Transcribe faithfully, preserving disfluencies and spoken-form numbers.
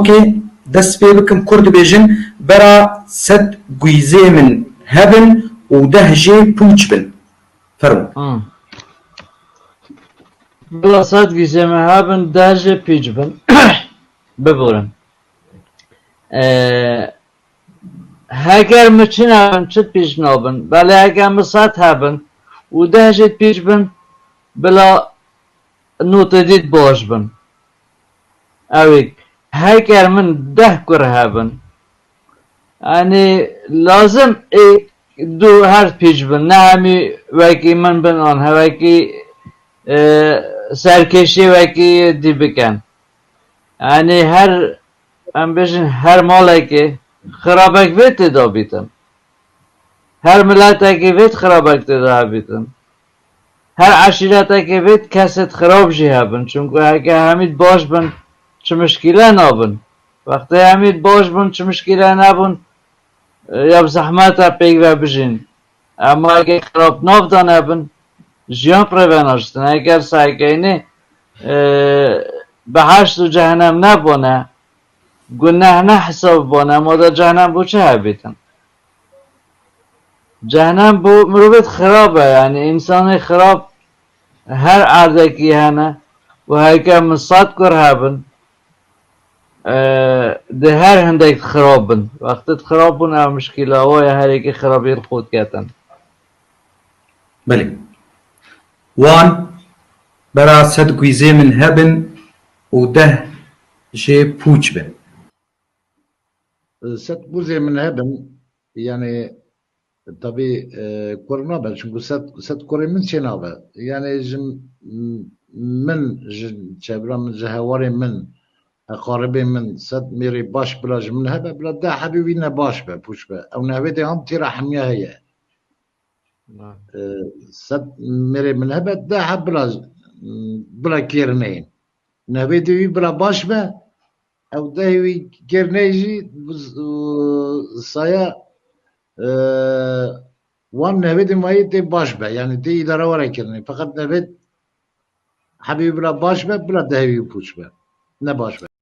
Kê dest pê bikim, kur dibêjin, bera sed gwîzê min hebin û deh jê pûç bin. Fermo. Hmm. Bila sed gwîzê min hebin, deh jê pîç bin. Biborin. Ee, heger min çi nebin, çi pîç nabin. Belê heger min sed hebin û deh jê pîç bin, bila notê dît baş bin. Ew ê heger min deh kur hebin. Yanî lazim ê du her pîç bin. Ne hemî wekî min bin an hewekî, e, serkêşî wekî dî bikin. Yanî her, em bêjin her malekê xirabek vê tê de bîtin. Her miletekê vê xirabek tê de hebîtin. Her eşîretekê vê kesêt xirab jî hebin. Çunku heke hemî baş bin, çi mişkîle nabin. Wextê hemî baş bin, çi mişkîle nebin, e, ya bi zehmet e pêk ve bijîn. Ema heke xirab nav de nebin, jiyan bi rê ve naştin. Eger sehkeynê, e, behişt û cehennem nebone, guneh ne hesab bone, ema de cehennem bo çi hebîtin? Cehennem bo mirovê xirab e, yanî însanê xirab her erdekî hene û heke min sed kur hebin, e, di her hindek xirab bin. Wextê xirab bûn, ev mişkîla wa ye, her yekê xirabiyê li xwe diketin. Belê. Wan bera sed gwîzê min hebin û deh jê pûç bin. Sed gwîzê min hebin, yanî tabî, e, kur nabe, çunku sed, sed kurê min çê nabe. Yanî ji m-, min, ji çevra min, ji hewarê min, eqaribê min, sed mêrê baş bila ji min hebe, bila deh hebî wî ne baş be, pûç be. Ew nehwê dê ham tîra hemiya heye. E, sed mêrê min hebe, deh heb bila, bila kêr neyên. Nehwê dê wî bila baş be, ew dehê wî kêr neyê jî, saya, e, wan nehwê dê mayê tê baş be. Yanî tê îdare were kirinê. Feqet nehwê hebê wî bila baş be, bila dehê wî pûç be. Ne baş be.